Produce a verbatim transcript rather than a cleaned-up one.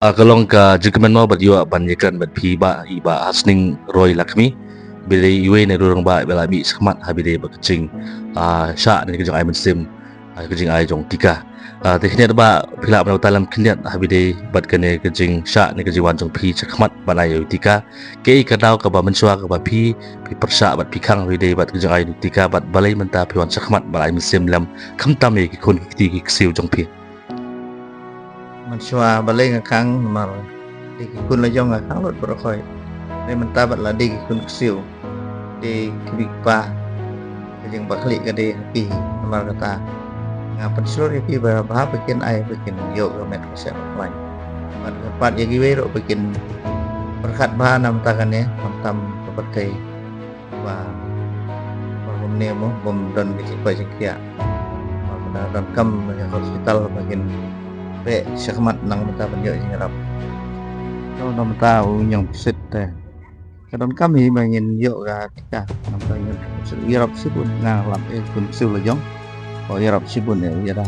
Ah, ka long ka jingkmen mo bad ïoh ban ïakren bad phi bah, i bah Hasning Roy Lakmi. Ba dei iwei na i rangbah ba la mih shakhmat ha ba dei bad ka jing, ah, shah ne ka jingai mynsiem, ah, ka jingai jong tika. Ah, te khyndiat bah phi lah ban ïathuh lem khyndiat ha ba dei bad kane ka jingshah ne ka jingwan jong phi shakhmat ban ai ïa u tika. Kaei ka daw kaba mynshuwa kaba phi, phi pyrshah bad phi khang ha ba dei bad ka jingai u tika bad balei mynta phi wan shakhmat ban ai mynsiem lem khamtam ïa ki khun ki kti ki ksiew jong phi. Mynshuwa balei nga khang namar dei ki khun la jong nga khang lut baroh khoit. Dei mynta bad la dei ki khun ksiew. Dei ki bik pa. Ka jingbakhlieh ka dei ha ki namar kata. Nga pynshlur ïa ki ba bha ba kin ai ba kin ïoh ka met ka sem ka khlaiñ. Bad kyrpad ïa kiwei ruh ba kin pyrkhat bha na bynta kane khamtam ka pyrthei. Ba, ba kumne mo, bym don ka jingkoit jingkhiah. Ba ka donkam ka hospital ba kin beh shakhmat nang mynta ban ïoh jingïarap. To na mynta u ñiong psit te. Ka donkam hi ba ngin ïoh ka tika. Nang mynta ngin ïarap shibun nga lap eh kun ksiew la jong. Ko ïarap shibun eh ïa da.